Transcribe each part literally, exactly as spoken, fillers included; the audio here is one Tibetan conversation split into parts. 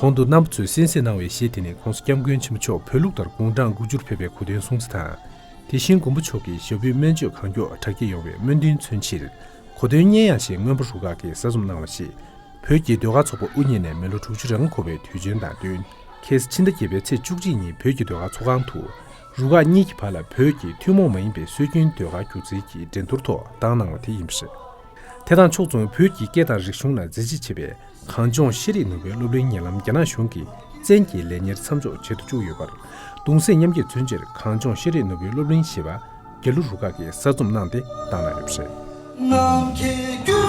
གོང་དུ་རྣམ་པ་ཚོས་གསན་གཟིགས་གནང་བའི་གཞས་དེ་ནི་༸གོང་ས་༸སྐྱབས་མགོན་ཆེན་པོ་མཆོག་བོད་ལུགས་ལྟར་དགུང་གྲངས་དགུ་བཅུར་ཕེབས་པའི་གོ་སྟོན་གསུང་ཚུལ་དང་། དེ་བཞིན་མགོན་པོ་མཆོག་གིས་ཞབས་པུས་སྨན་བཅོས་གང་མགྱོགས་དྲག་སྐྱེད་ཡོང་བའི་སྨོན་འདུན་མཚོན་ཕྱིར། གོ་སྟོན་སྙན་དབྱངས་ཞེས་མངོན་པ་རུ་ཁག་གིས་གསར་རྩོམ་གནང་བ་ཞིག་བོད་ཀྱི་ཟློས་གར་ཚོགས་པ་དབུ་བརྙེས་ནས་མི་ལོ་དྲུག་ཅུ་རེ་ལྔ་འཁོར་བའི་དུས་ཆེན་དང་བསྟུན། ཁ་སང་ཕྱི་ཟླ་བརྒྱད་པའི་ཚེས་བཅུ་གཅིག་ཉིན་བོད་ཀྱི་ཟློས་གར་ཚོགས་ཁང་དུ། རུ་ཁག་གཉིས་ཀྱི་བར་ལ་བོད་ཀྱི་ཐུན་མོང་མ་ཡིན་པའི་སྲོལ་རྒྱུན་ཟློས་གར་སྒྱུ་རྩལ་གྱི་འགྲན་བསྡུར་ཐོག་བདམས་གནང་བ་དེ་ཡིན་པ་རེད། དེ་དང་ཕྱོགས་མཚུངས་བོད་ཀྱི་སྐད་དང་རིག་གཞུང་ལ་མཛད་རྗེས་ཆེ་བའི་གངས་ལྗོངས་ཤེས་རིག་ནོར་བུའི་སློབ་གླིང་ཉེ་ལམ་རྒྱ་ནག་གཞུང་གིས་བཙན་གྱིས་ལས་གཉེར་མཚམས་འཇོག་བྱེད་དུ་བཅུག་ཡོད་པར། གདུང་སེམས་མཉམ་སྐྱེད་མཚོན་ཕྱིར་གངས་ལྗོངས་ཤེས་རིག་ནོར་བུའི་སློབ་གླིང་ཞེས་པ་རྒྱ་ལོ་རུ་ཁག་གིས་གསར་རྩོམ་གནང་སྟེ་བཏང་གནང་ཡོད་པ་རེད། དེ་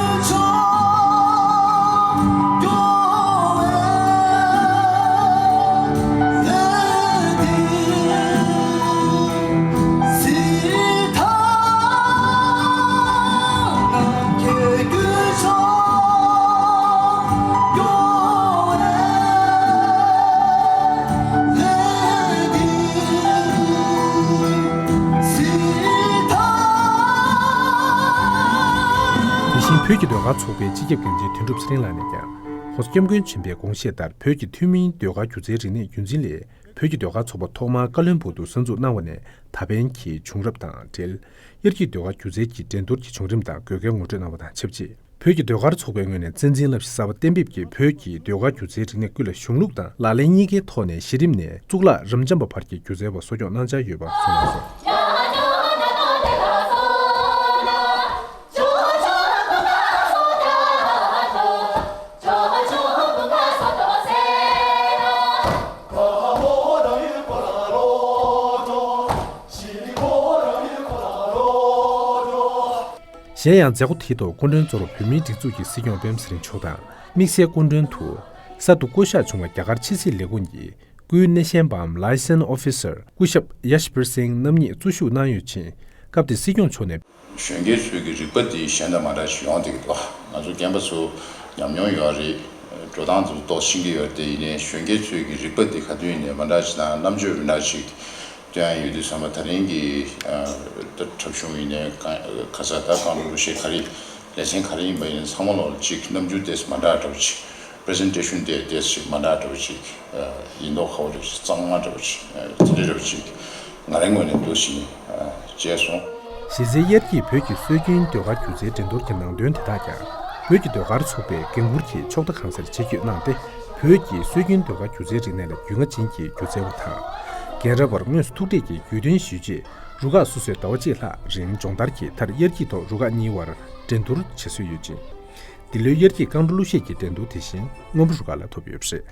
བཞིན་བོད་ཀྱི་ཟློས་གར་ཚོགས་པའི་སྤྱི་ཁྱབ་འགན་འཛིན་དོན་གྲུབ་ཚེ་རིང་ལགས་ནས་ཀྱང་༸གོང་ས་༸སྐྱབས་མགོན་ཆེན་པོའི་དགོངས་བཞེད་ལྟར་བོད་ཀྱི་ཐུན་མིན་ཟློས་གར་སྒྱུ་རྩལ་རིག་གནས་རྒྱུན་འཛིན་ལས། བོད་ཀྱི་ཟློས་གར་ཚོགས་པ་ཐོག་མར་ཀ་བློན་སྦུག་ཏུ་གསར་འཛུགས་གནང་བ་ནས་ད་ཕན་གྱི་བྱུང་རབས་དང་འབྲེལ། དབྱར་སྐྱིད་ཟློས་གར་སྒྱུ་རྩལ་གྱི་འགྲན་བསྡུར་གྱི་བྱུང་རིམ་དང་དགོས་གལ་ངོ་སྤྲོད་གནང་བ་དང་ཆབས་ཅིག་བོད་ཀྱི་ཟློས་གར་ཚོགས་པའི་ངོས་ནས་བསྟན་འཛིན་བསླབ་གཞི་གསར་པ་གཏན་འབེབས་ཀྱིས་བོད་ཀྱི་ཟློས་གར་སྒྱུ་རྩལ་རིག་གནས་ཀུན་ལ་གཞུང་ལུགས་དང་ལག་ལེན་གཉིས་ཀའི་ཐོག་ནས་གཞི་རིམ་ནས་གཙུག་ལག་རབ་འབྱམས་པ་བར་གྱི་སྒྱུ་རྩལ་བ་གསོ་སྐྱོང་གནང་འཆར་ཡོད་པ་གསུངས་གནང་སོང་། གཞན་ཡང་མཛད་སྒོ་དེའི་ཐོག་སྐུ་མགྲོན་གཙོ་བོར་བོད་མིའི་སྒྲིག་འཛུགས་ཀྱི་སྲིད་སྐྱོང་སྤེན་པ་ཚེ་རིང་མཆོག་དང་། དམིགས་བསལ་སྐུ་མགྲོན་དུ། གསར་དུ་བསྐོ་གཞག་བྱུང་བའི་རྒྱ་གར་ཕྱི་སྲིད་ལས་ཁུངས་ཀྱི་སྐུའི་སྣེ་ཤན་པའམ་Liaison Officer སྐུ་ཞབས་ཡ་ཤི་པིར་སིང་རྣམ་གཉིས་གཙོ་བཞུགས་གནང་ཡོད་ཅིང་། སྐབས་དེར་སྲིད་སྐྱོང་མཆོག་ནས། གཞོན་སྐྱེས་ཚོའི་གི་རིག་པ་འདི་གཞན་དང་མ་འདྲ་ཞིག་ཡོང་བསྡད་ཀྱི་འདུག་ང་ཚོ་རྒན་པ་ཚོ་ཉམས་མྱོང་ཡོད་རེད། འགྲོ་སྟངས་ཚོ་ཏོག་ཤེས་ཀྱི་ཡོད་རེད། དེ་ཡིན་ནའི་གཞོན་སྐྱེས་ཚོའི་གི་རིག་པ་འདི་ག་དུས་ཡིན་ནའི་མ་འདྲ་ཞིག་དང་རྣམ་དཔྱོད་མི་འདྲ་ཞིག་སྟོན་ཡ་ཡོད་དུས་ཙམ་པ་ད་རིང་གི་ཨ་ད་འཁྲབ་གཞུང་ཡིན་ནའི་ག་ག་ས་ད་རྐང་བྲོ་གླུ་གཞས་ག་རེ་ལེ་ཚན་ག་རེ་ཡིན་པ་ཡིན་ན་ཚང་མ་ལོག་ཅིག་རྣམ་འགྱུར་དེ་མ་འདྲ་འདྲ་བོ་ཅིག presentation དེ་དེ་ཞིག་མ་འདྲ་འདྲ་བོ་ཅིག་ཡིན་མདོག་ཁ་བོ་འདྲ་བོ་ཅིག་གཙང་མ་འདྲ་བོ་ཅིག་དེ་འདྲ་འདྲ་བོ་ཅིག་ང་རའི་ངོས་ནས་འདུག་ཞིག་མཇལ་སོང་། གཞི་རྩའི་དབྱར་སྐྱིད་བོད་ཀྱི་སྲོལ་རྒྱུན་ཟློས་གར་སྒྱུ་རྩལ་འགྲན་བསྡུར་གྱི་ནང་དོན་དེ་དག་ཀྱང་བོད་ཀྱི་ཟློས་གར་ཚོགས་པའི་འགན་འཁུར་གྱིས་ཕྱོགས་མཐའ་གང་སར་ཆེད་བསྐྱོད་གནང་སྟེ། བོད་ཀྱི་སྲོལ་རྒྱུན་ཟློས་གར་སྒྱུ་རྩལ་རིག་གནས་ལ་རྒྱུས་མངའ་ཅན་གྱི་སྒྱུ་རྩལ་བ་དང་། རྒན་རབས་བར་དངོས་སུ་ཐུག་འཕྲད་ཀྱིས་རྒྱུས་སྟོན་ཞུས་རྗེས། རུ་ཁག་སོ་སོས་ཟླ་བ་གཅིག་ལྷག་རིང་སྦྱོང་བརྡར་གྱིས་མཐར་དབྱར་སྐྱིད་ཐོག་རུ་ཁག་གཉིས་བར་འགྲན་བསྡུར་བྱེད་སྲོལ་ཡོད་ཅིང་། འདི་ལོའི་དབྱར་སྐྱིད་རྐང་བྲོ་གླུ་གཞས་ཀྱི་འགྲན་བསྡུར་དེ་བཞིན་སྔོན་པོ་རུ་ཁག་ལ་ཐོབ་ཡོད་པ་རེད།